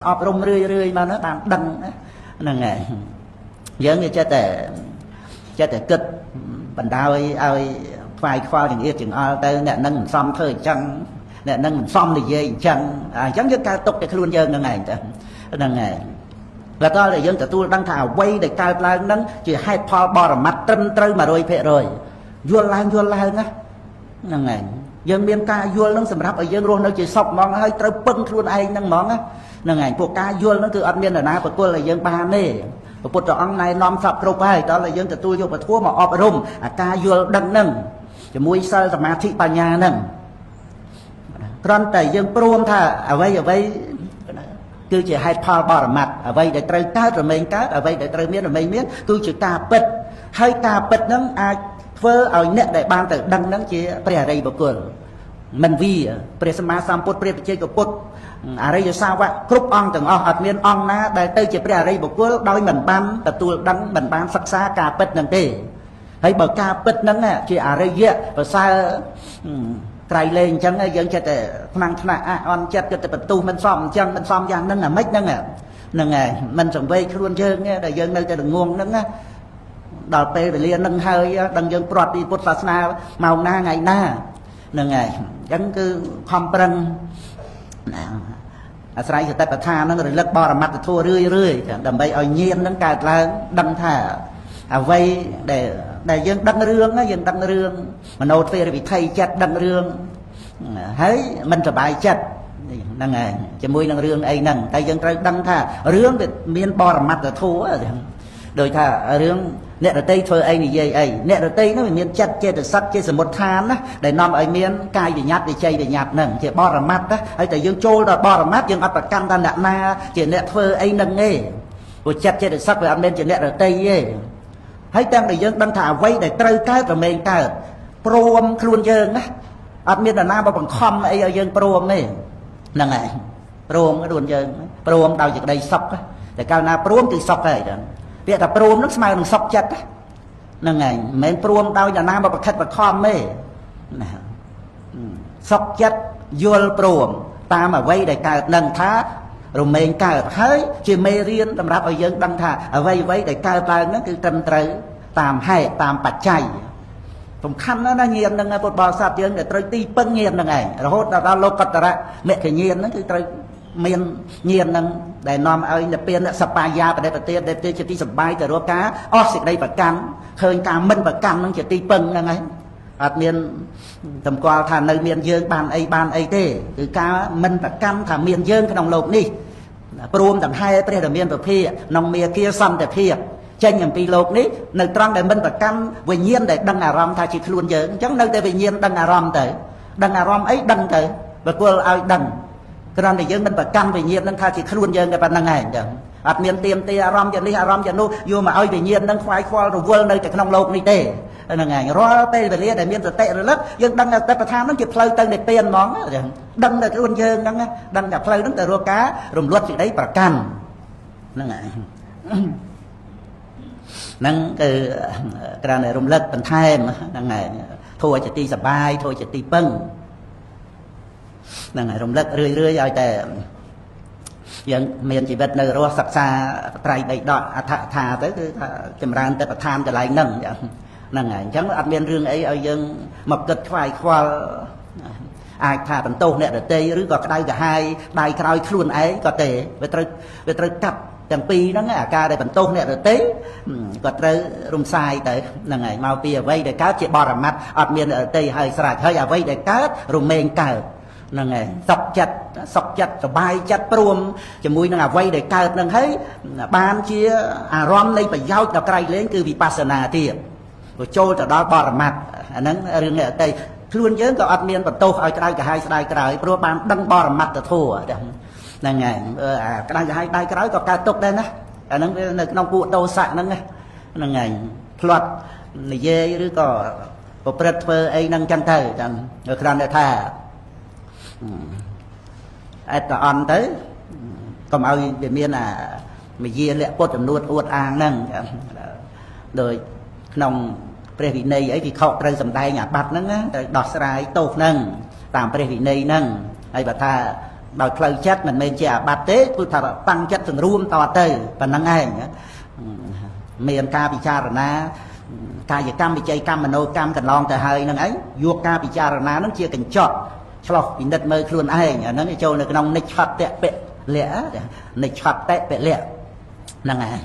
អប់រំរឿយរឿយមកណាបានដឹងហ្នឹងហើយយើងវាចិត្តតែចិត្តតែគិតបណ្ដោយឲ្យខ្វាយខ្វល់ចង្អៀតចង្អល់ទៅអ្នកនឹងមិនសមធ្វើអញ្ចឹងអ្នកនឹងមិនសមនិយាយអញ្ចឹងអញ្ចឹងយើងកើតទុកតែខ្លួនយើងហ្នឹងឯងទៅហ្នឹងហើយแล้วក៏យើងទទួលដឹងថាអ្វីដែលកើតឡើងហ្នឹងជាហេតុផលបរមត្តត្រឹមត្រូវ100%យល់ឡើងយល់ឡើងណាហ្នឹងឯងយើងមានការយល់ហ្នឹងសម្រាប់ឲ្យយើងរស់នៅជាសុខហ្មងហើយត្រូវពឹងខ្លួនឯងហ្នឹងហ្មងណាហ្នឹងឯងពួកការយល់ហ្នឹងគឺអត់មាននរណាប្រគល់ឲ្យយើងបានទេព្រះពុទ្ធអង្គណែនាំសពគ្រប់ហើយដល់តែយើងទទួលយកពធមកអប់រំអាការយល់ដឹងហ្នឹងជាមួយសិលសមាធិបញ្ញាហ្នឹងគ្រាន់តែយើងព្រមថាអ្វីអ្វីគឺជាហេតុផលបរមត្តអ្វីដែលត្រូវកើតរមែងកើតអ្វីដែលត្រូវមានរមែងមានគឺជាការពិតហើយការពិតហ្នឹងអាចធ្វើឲ្យអ្នកដែលបានទៅដឹងហ្នឹងជាព្រះអរិយបុគ្គលមិនវាព្រះសម្មាសម្ពុទ្ធព្រះបច្ចេកពុទ្ធអរិយសាវកគ្រប់អង្គទាំងអស់អត់មានអង្គណាដែលទៅជាព្រះអរិយបុគ្គលដោយមិនបានទទួលដឹងមិនបានសិក្សាការពិតហ្នឹងទេហើយបើការពិតហ្នឹងជាអរិយៈប្រសើរក្រៃលែងអញ្ចឹងយើងចិត្តតែខ្លាំងថ្នាក់អន់ចិត្តគិតតែបន្ទុះមិនសមអញ្ចឹងមិនសមយ៉ាងហ្នឹងអាម៉េចហ្នឹងហ្នឹងហើយមិនសង្វេគខ្លួនយើងដែលយើងនៅតែល្ងងហ្នឹងណាដល់ពេលវេលានឹងហើយដឹងយើងព្រាត់ពីពុទ្ធសាសនាម៉ោងណាថ្ងៃណាហ្នឹងហើយអញ្ចឹងគឺខំប្រឹងណាអាស្រ័យសតិប្បដ្ឋានហ្នឹងរលឹកបរមត្តធម៌រឿយរឿយដើម្បីឲ្យញាណហ្នឹងកើតឡើងដឹងថាអ្វីដែលយើងដឹងរឿងយើងដឹងរឿងមโนទ្វេរវិធ័យចិត្តដឹងរឿងហើយមិនសบายចិត្តហ្នឹងហើយជាមួយនឹងរឿងអីហ្នឹងតែយើងត្រូវដឹងថារឿងវាមានបរមត្តធម៌ដោយថារឿងអ្នករតីធ្វើអីនិយាយអីអ្នករតីនោះវាមានចិត្តចេតសិកជាសមុទ្ឋានណាដែលនាំឲ្យមានកាយវិញ្ញាតវិជ័យវិញ្ញាតហ្នឹងជាបរមត្តណាហើយតែយើងចូលដល់បរមត្តយើងអត់ប្រកាន់ថាអ្នកណាជាអ្នកធ្វើអីហ្នឹងទេព្រោះចិត្តចេតសិកវាអត់មានជាអ្នករតីទេហើយទាំងដែលយើងដឹងថាអ្វីដែលត្រូវកើតរមែងកើតព្រមខ្លួនយើងណាអត់មាននរណាមកបង្ខំអីឲ្យយើងព្រមទេហ្នឹងហើយព្រមខ្លួនយើងព្រមដោយសេចក្តីសុខតែកាលណាព្រមគឺសុខហើយចឹងពាក្យថាព្រមនឹងស្មើនឹងសុខចិត្តហ្នឹងហើយមិនមែនព្រមដោយនរណាមកប្រខិតប្រខំទេណាសុខចិត្តយល់ព្រមតាមអ្វីដែលកើតនឹងថារមែងកើតហើយជាមេរៀនសម្រាប់ឲ្យយើងដឹងថាអ្វីអ្វីដែលកើតឡើងហ្នឹងគឺត្រឹមត្រូវតាមហេតុតាមបច្ច័យសំខាន់ណាស់ណាញាណហ្នឹងពុទ្ធបរិស័ទយើងដែលត្រូវទីពឹងញាណហ្នឹងឯងរហូតដល់លោកតរៈមគ្គញាណហ្នឹងគឺត្រូវមានញាណហ្នឹងដែលនាំឲ្យនិព្វានសបាយាបដិបទាដែលជាទីសបាយទៅរកការអស់សេចក្តីប្រកាន់ឃើញការមិនប្រកាន់ហ្នឹងជាទីពឹងហ្នឹងឯងអត់មានតម្កល់ថានៅមានយើងបានអីបានអីទេគឺការមិនប្រកាន់ថាមានយើងក្នុងโลกនេះព្រមទាំងហែព្រះដែលមានពភាក្នុងមាគាសន្តិភាពចេញអំពីលោកនេះនៅត្រង់ដែលមិនប្រកាន់វិញ្ញាណដែលដឹងអារម្មណ៍ថាជាខ្លួនយើងអញ្ចឹងនៅតែវិញ្ញាណដឹងអារម្មណ៍ទៅដឹងអារម្មណ៍អីដឹងទៅបកគលឲ្យដឹងគ្រាន់តែយើងមិនប្រកាន់វិញ្ញាណនឹងថាជាខ្លួនយើងតែប៉ុណ្្នឹងឯងអញ្ចឹងអត់មានទៀមទាអារម្មណ៍យ៉ាងនេះអារម្មណ៍យ៉ាងនោះយកមកឲ្យវិញ្ញាណនឹងខ្វាយខ្វល់រវល់នៅតែក្នុងលោកនេះទេហ្នឹងឯងរាល់ពេលវេលាដែលមានសតិរលឹកយើងដឹងថាសតិប្បដ្ឋានហ្នឹងជាផ្លូវទៅនិព្វានហ្មងដឹងតែខ្លួនយើងហ្នឹងដឹងតែផ្លូវហ្នឹងទៅរកការរំលត់សេចក្តីប្រកាន់ហ្នឹងឯងហ្នឹងគឺគ្រាន់តែរំលឹកបន្ថែមហ្នឹងឯងធัวជាទីសបាយធัวជាទីពឹងហ្នឹងហើយរំលឹករឿយរឿយឲ្យតែយើងមានជីវិតនៅរស់សិក្សាត្រៃបិដកអដ្ឋថាទៅគឺថាចម្រើនទៅប្រឋានកន្លែងហ្នឹងហ្នឹងហើយអញ្ចឹងអត់មានរឿងអីឲ្យយើងមកគិតខ្វាយខ្វល់អាចថាបន្ទោសអ្នកដតីឬក៏ក្តៅក្រហាយដៃក្រោយខ្លួនឯងក៏ទេវាត្រូវកាត់ទាំងពីរហ្នឹងអាការដែលបន្ទោសអ្នកដតីក៏ត្រូវរំសាយទៅហ្នឹងហើយមកពីអ្វីដែលកើតជាបរមត្តអត់មានអ្នកដតីហើយស្រេចហើយអ្វីដែលកើតរមែងកើតហ្នឹងហើយសុខចិត្តសុខចិត្តសบายចិត្តព្រមជាមួយនឹងអ្វីដែលកើតហ្នឹងហើយបានជាអារម្មណ៍នៃប្រយោជន៍ដល់ក្រៃលែងគឺវិបស្សនាទៀតព្រោះចូលទៅដល់បរមត្តអាហ្នឹងរឿងអ្នកដតីខ្លួនយើងក៏អត់មានបន្ទោសឲ្យក្តៅក្រហាយស្ដាយក្រោយព្រោះបានដឹងបរមត្តធម៌ហ្នឹងហើយអាក្តៅក្រហាយដៃក្រោយក៏កើតទុកដែរណាអាហ្នឹងវានៅក្នុងពួកទោសៈហ្នឹងហ្នឹងហើយផ្្លាត់និយាយឬក៏ប្រព្រឹត្តធ្វើអីហ្នឹងចឹងទៅចឹងគ្រាន់តែថាអេតអន់ទៅកុំឲ្យវាមានអាមយាលៈពុតចំនួនអួតអាងហ្នឹងដោយក្នុងព្រះវិន័យអីគេខកត្រូវសំដែងអាបត្តិហ្នឹងត្រូវដោះស្រាយទោសហ្នឹងតាមព្រះវិន័យហ្នឹងហើយបើថា ដោយផ្លូវចិត្តមិនមែនជាអាបត្តិទេគឺថាតាំងចិត្តសង្រួមតទៅប៉ុណ្្នឹងឯងមានការពិចារណាកាយកម្មវិច័យកម្មមโนកម្មកន្លងទៅហើយនឹងឯងយកការពិចារណានឹងជាកញ្ចក់ឆ្លោះពិនិត្យមើលខ្លួនឯងអាហ្នឹងចូលនៅក្នុងនិច្ឆតពលៈនិច្ឆតពលៈហ្នឹងឯង។